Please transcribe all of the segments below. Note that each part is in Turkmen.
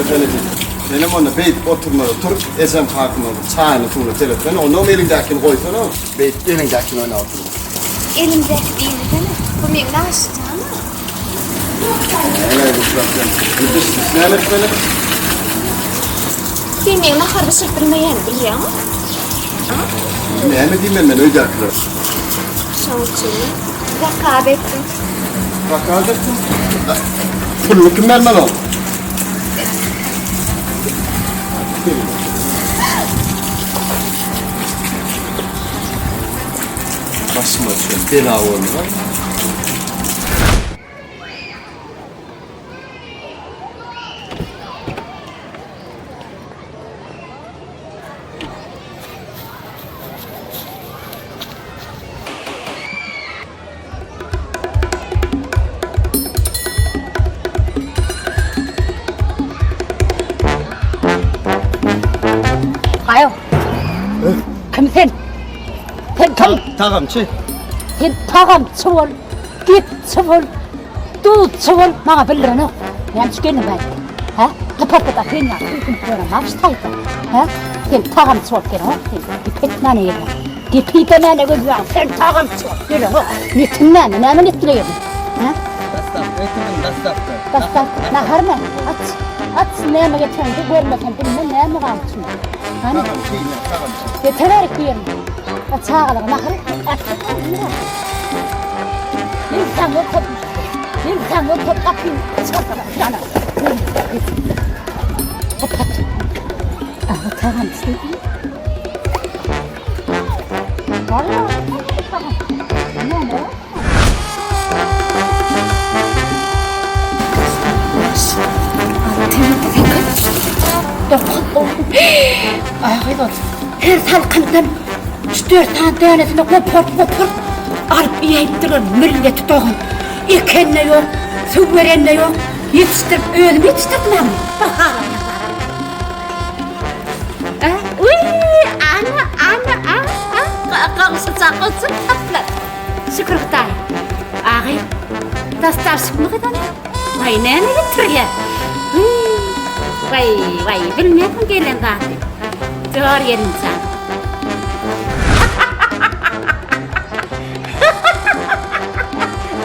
Geplesene diýip. Senem onda beýdip oturmada tur, ejem kakyma bir çaýyny suwuny seretsene, onnoň eliňdäkini goýsana, beýdip eliňdäkini oýnap oturma. Elimdäki diýmesene, bu meň naşyjam-a. Näme bu sen? Bişmiş näme etmeli? Sen meň nahar bişirip bilmeýänimi bilýäňmi? Näme diýmeli men öýdäkilere? Şoň üçin zakaz etdim. Zakaz etdim? Puluny kim bermeli oň? Başyma düşen bela boldy. Gaýo. Kim sen? Sen kim? Tagamçy. Sen tagamçy bol, gepçi bol, duzçy bol, maňa bildirenok. Näme üçin geldiň bäri? Hä? Gyparda sen ýa, kim görem, baş taýda. Hä? Sen tagamçy bolup geleňok, sen gep etmäne gelýäň. Gepi demäne gözläň, sen tagamçy bolup geleňok. Netiň näme, näme net bile geldiň? Hä? Dassap getirdim, dassapda. Dassap, naharmy? Aç, aç, näme getireňde görmesem bilmen, näme bar içinde. Hany? Tagamçy, ine, tagamçy. Getir bu ýerine. Çagalara nahar Men saňa top, men saňa top gapyny çykarsalar, ýana. Kapat. Aha, tagamçy. Valla, tagam. Näme? Her salkyndan üç-dört sany dänesini gopart-gopart alyp iýäýipdirler, milleti dogan. Eken-de ýok, suw beren-de ýok, ýetişdirip özüm ýetişdirdim ony. Bir halaýan Ana, ana, a, a, gowşuja goçum taplar. Şükür Hudaýa. Agy, dostawşikmi gyz ony? Waý, näme getirýär? Waý, waý, bilmersiň gelen zady. Dor gelinjan.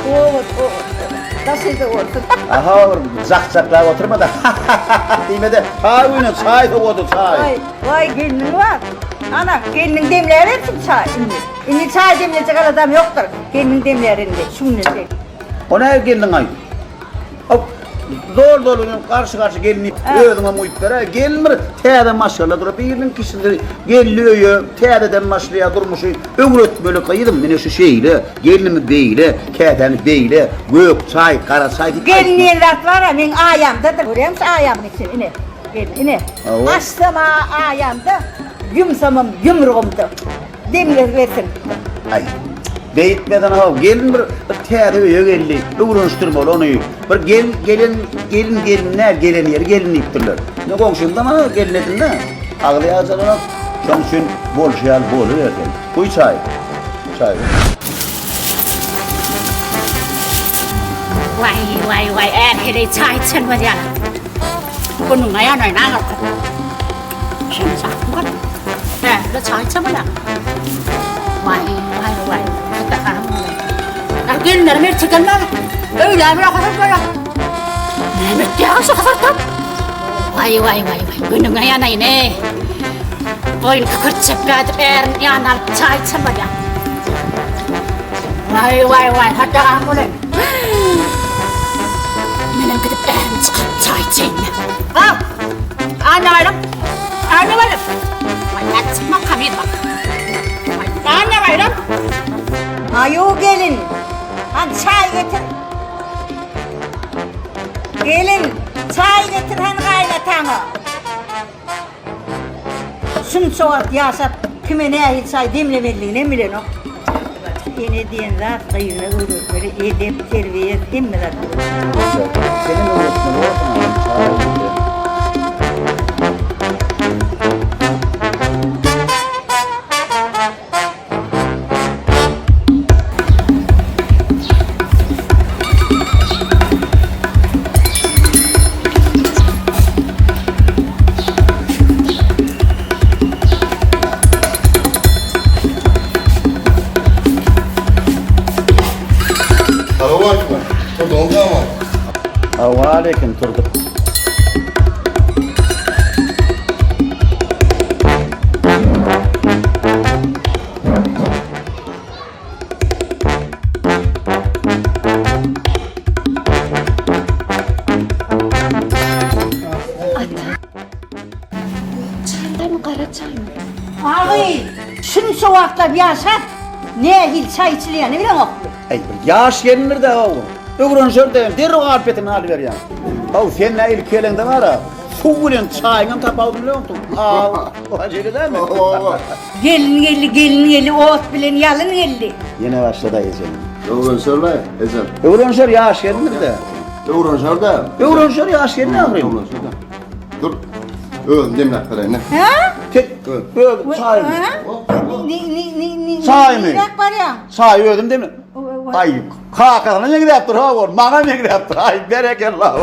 Owat, owat. Daşyda bolsun. Aha, bir jak-jaklap oturma-da, ha-ha-ha diýme-de, çaý guýna, çaý sowady, çaý. Waý, waý, gelniň bar. Ana, gelniň demläbersin çaý indi. Indi çaý demlejek aladam ýokdur. Gelniň demlär indi, şu günden şeýdip. O näge gelniň-aý? Hop, zol-zol bilen garşy-garşy gelni özüňem guýup ber-ä. Gelin bir täze maşgala dur, biriniň kişisi geldi öýe, täzeden başlaýar durmuşy. Öwretmeli gyzym, ine şu şeýle, gelnimi beýle, käsäni beýle, gök çaý, gara çaý diýip Gelin diýen zat bar-a, meň aýamdadyr. Görýäňmi şu aýamyň içini, ine. Gelin, ine. Açsam-a aýamda, ýumsamam ýumrugymda. Demler bersin. Aý, beýtmeden how, gelin bir bir täze öýe geldi, öwrenişdirmeli ony. Bir gel, gelen, gelin gelin däl, gelen ýeri gelin diýipdirler. Ine goňşymda mana gelin edindi. Agzy ýajalanok. Şoň üçin bolşy ýaly bolubersin. Guý çaý. Çaý guý. Waý, waý, waý, är heleý çaý içen bolýar. Günüňe ýanaýyn aňyrky. Şeýle çakym bar. Bähde çaý içemeli. Waý, waý, waý. Gelinlerim ertirden bäri öýlän bir hasar bolýar. Näme etýäň şu hasardan? Waý, waý, waý, waý. Günüňe ýanaýyn, ey. Boýun kükürtjek ädip ärin ýanyna alyp çaý içen bolýar. Waý, waý, waý, hatda bolaýyn. Menem gidip ärimi çykaryp çaý içeýin. Ha! Anna bayram. Anna bayram. Vay ben çıkmam kamil bak. Anna bayram. Aýu gelin. Han çaý getir. Gelin, çaý getir han gaýynataňa. Şunça wagt ýaşap, kime nähili çaý demlemelidiginem bilenok. Ene diýen zat gyzyna öwretmeli, edep, terbiýe, hemme zat öwretmeli. Senem öwretmeli borsuň adam çaý getir. Çal eken turduk. Çaýmy gara çaýmy? Agy, şunça wagtlap ýaşap, nähili çaý içilýänini bileňokmy? Eý, bir ýaş gelindir-dä o. Öwrenişer-de, derrew alpetini alyberýäň. Haw, sen nä ilki geleňde bar-a, suw bilen çaýyňam tapawudyny bileňokdyň. Haw, şeýle dälmi? Gelin geldi, gelin geldi, ot bilen ýalyn geldi. Ýene başlady ejem. Öwrenişer-le, ejem. Öwrenişer ýaş gelindir-de. Öwrenişer-de. Öwrenişer ýaş gelin ahyryn. Öwrenişer-de. Dur. Özüm demläp bereýin. Hä? Tek öz çaýymy. Ni ni ni ni. Çaýymy. Niräk barýaň? Çaýy özüm demle. Aý, kakasyna meňzäp dur ha ol, maňa meňzäp dur. Aý, berekella.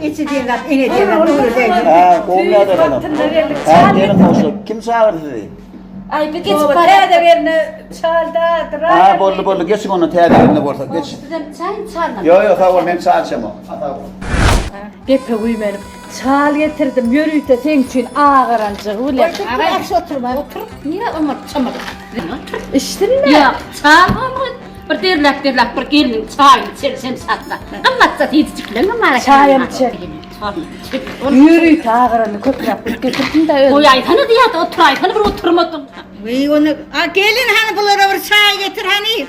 Eçi diýen zat, ene diýen zat dogry däl. Hä, gowy ýagdaý adam. Hä, gelin goşa. Kim çagyrdy sizi? Aý, bir geçip barýar. Täze gelne çalda, Ha, boldy, boldy. Geçiň onda täze gelne bolsa, geç. Sizem çaý çalmaly. Ýok, ýok, sag bol, men çaý içemok. Ha, sag bol. Gepe güýmenip, çal getirdim, ýörite seň üçin agaranjygy bilen. Otur, oturma, otur. Nire oňa çymaly? Otur. Içdinmi? Ýok, çal oňa. Bir derläp-derläp bir gelniň çaýyny içerisem satla. Gymmatja tizjikleňem bar eken. Çaýam içer. Ýörite agyrany köpräk bolup getirdim-de özüm. Goýaýsana diýýär-de, oturaýsana bir oturmadyň. Weý, ony, a gelin hany bulara bir çaý getir hany.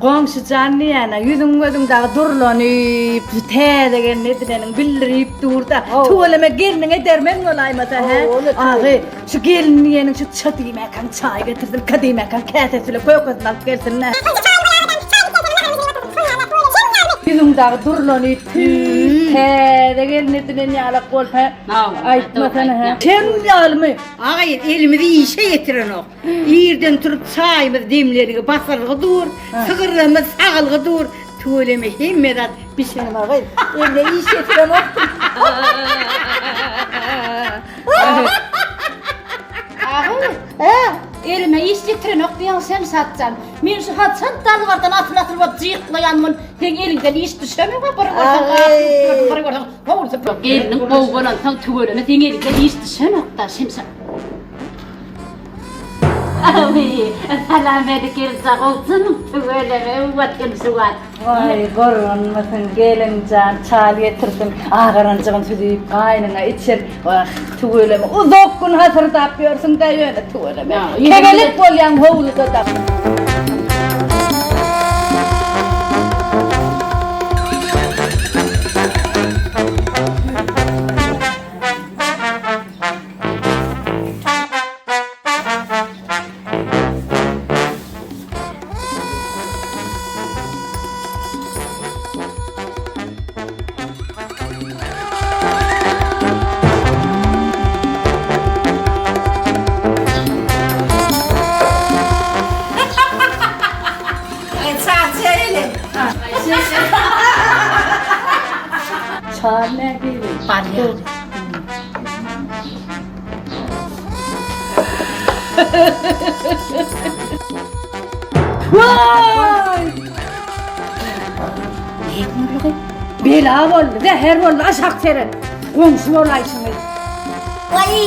Goňşy jan diýýän-ä, ýüzüň gözüň dagy durlanyp, täze gelin edineniň bildirip dur-da. Tüweleme gelniň edermen bolaýmasa, hä? Agy, şu gelin diýeniň şu ça diýmäkäň çaý getirsin, ka diýmäkäň käsesi bilen kökesini alyp gelsin-dä. Ýüzüň dagy durlanyp, tüýs täze gelin edinen ýalak bolsa, aýtmasana, hä? Sen ýalymy? Agy, elimizi işe ýetirenok. Irden turup çaýymyz demlenigi basyrgy dur, sygyrlarymyz sagylgy dur. Tüweleme hemme zat bişen agy. Eline iş ýetirenok. Agy, elime iş ýetirenok diýýäň sen Satjan. Men şu haçan dalbardan asyl-asyl bolup jyklaýan bolup, seň eliňden iş düşenok-a, bir görseň gap, bir görseň howlusy. Gelniň gowy bolansoň tüweleme seň eliňden iş düşenok-da, Şemşat. Awy, salam alik Elsa gowsuň, tüweleme öwwat hem suwat. Waý, gorgunmysyň, gelin jan, çal getirdim, agaranjygyn süzüp gaýnyňa içir. Wah, tüweleme, uzak gün hasyrdap ýörsüň-dä ýöne tüweleme. Kegelek bolýaň howluda-da. Çal nähili? Barýar. Waý! Bela boldy, zäher boldy, aşak seret. Goňşy bolaýşyňyz. Waý,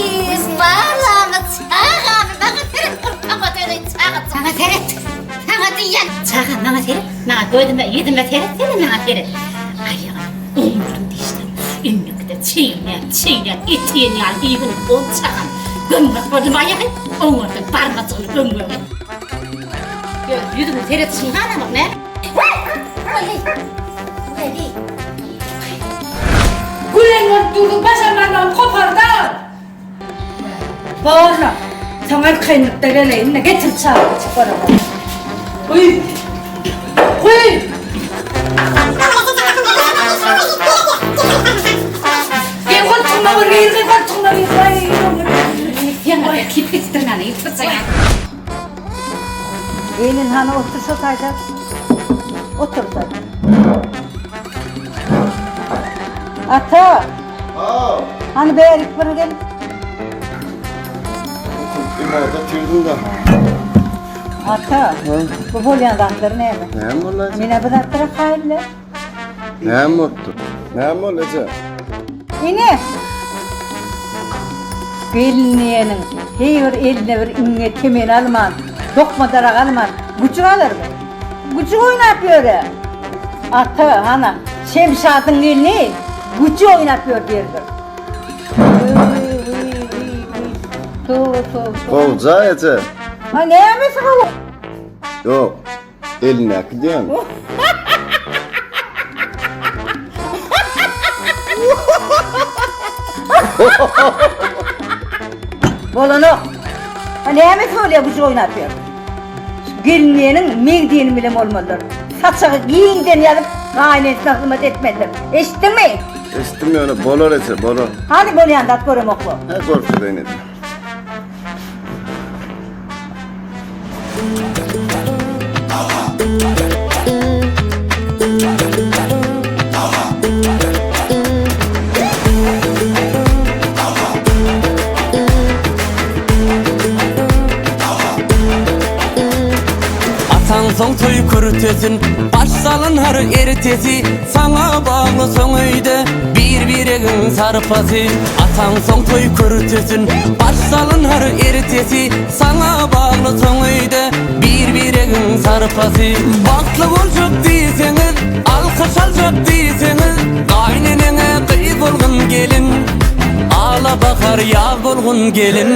balamy, çagamy, maňa seret, gurpama döneýin, çaga, saňa seret, saňa diýýän, çaga, maňa seret, maňa gözüme, ýüzüme seretsene, maňa seret. Aýagym oňurdym dişlerim, indikide çeýnäp, çeýnäp, et iýen ýaly iýgin, bol çagam. Gömmek boldum aýagy, oňurdym barmajygyny gömmegi. Ýör, ýüzüňe seretişiň galamok, näme? Gülen bolup durduň, başam barmagymy kopardan! Borla, soň arkaýynlykda geleýin-de, getir çaýy, içip bolamok. Guý! Guý! Gel goltugyma bir gir, gyz, goltugyma gir. Waý, Ýaňy kepesdirmäni ýitdirjek. Sen hany otur şo taýda. Otur sen. Ata. Ha. Hany bärik bir gel. Oturup oturdum da. Ata. Bu bolýan zatlar näme? Näme boldy? Menä bu zatlara kaýyl. Näme boldy? Näme boldy eje? Ine. Gelin diýeniň heý bir eline bir iňňe temen alman, dokma darak alman, güjük alarmy? Güjük oýnap ýör-ä. Ata, hana, Şemşadyň gelni güjük oýnap ýör diýerler. Toba, toba. Gowja eje. Ha nämesi gowy? Ýok. Elindäki diýen. Bolanok. Ha näme bolýar bu oýnap ýör. Gelinliğiniň meň diýenim bilen bolmalydyr. Saçagy giňden ýazyp, gaýynenesine hyzmat etmelidir. Eşitdiňmi? Eşitdim ýöne bolar eje, bolar. Hany bolýan zat göremok bu. Hä görkezeýin eje. Ataňsoň toý kürtesin, Baş salynar ertesi, Saňa bagly soň öýde, Bir-biregiň sarpasy. Ataňsoň toý kürtesin, Baş salynar ertesi, Saňa bagly soň öýde, Bir-biregiň sarpasy. Bagtly boljak diýseňiz, Alkyş aljak diýseňiz, Gaýyneneňe gyz bolgun gelin. Ala bahar ýaz bolgun gelin.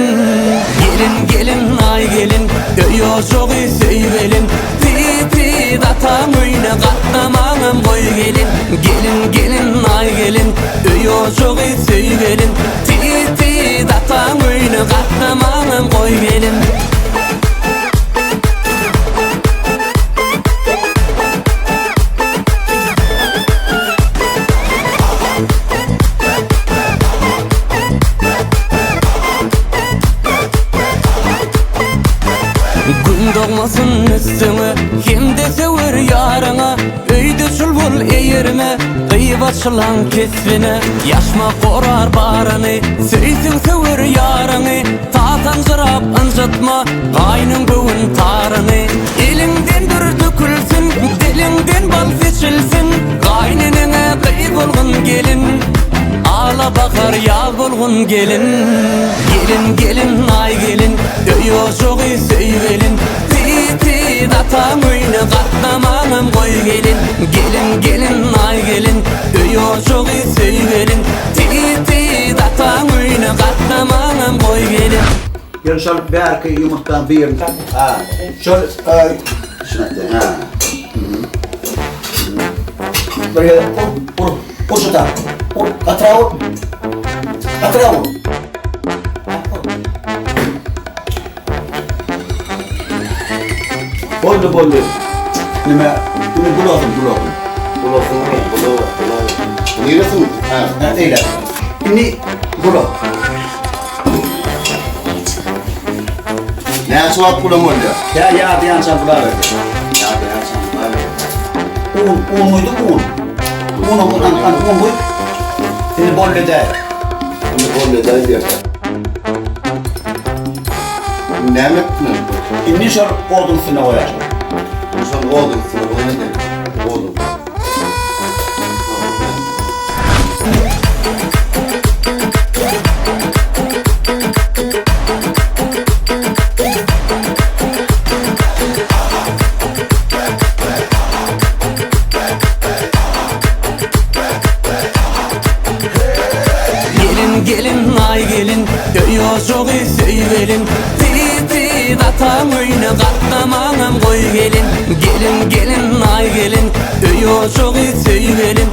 Gelin gelin aý gelin, Öý-ojagy söý gelin. Tiz-tiz ataň öýüne gatnamaňam goý gelin. Gelin gelin aý gelin, Öý-ojagy söý gelin. Tiz-tiz ataň öýüne gatnamaňam goý gelin. Gün dogmasyn üstüňe Hem-de söwer ýaryňa Öýde çul bol eýerme Gyýbaçylaň kesbine Ýaşmak gorar baryny Söýseň söwer ýaryňy Tasanjyrap ynjytma Gaýnyň göwün taryny Eliňden dür dökülsin Diliňden bal seçilsin Gaýyneneňe gyz bolgun gelin Ala bahar ýaz bolgun gelin Gelin gelin aý gelin Öý-ojagy söý gelin Tiz-tiz ataň öýüne Gatnamaňam goý gelin Gelin gelin aý gelin Öý-ojagy söý gelin Tiz-tiz ataň öýüne Gatnamaňam goý gelin. Ýöne şol bärki ýumurtgaň birini tap. Ha. Şol şuna aýtýan. Ha. Bir gezek ur, ur, ur şu tap. Ur, gatyrak ur. Gatyrak ur. Boldy, boldy. Nime, indi bulasyn, bulasyn. Bulasyn, bula, bula. Niresin? Ha. Ha, eýle. Indi bula. Näçe wagt bulam bolýar? Ýa ýa diýen bular. Ýa diýen bular. Un, un guýduk un. Un, un, un, un, un guý. Indi boldy däl. Indi boldy däl diýer. Näme etdiň? Indi şol oduň üstüne goýar. Şol oduň üstüne goýar. Oduň. Gelin gelin aý gelin Öý-ojagy söý gelin Tiz-tiz ataň öýüne Gatnamaňam goý gelin Gelin gelin aý gelin Öý-ojagy söý gelin.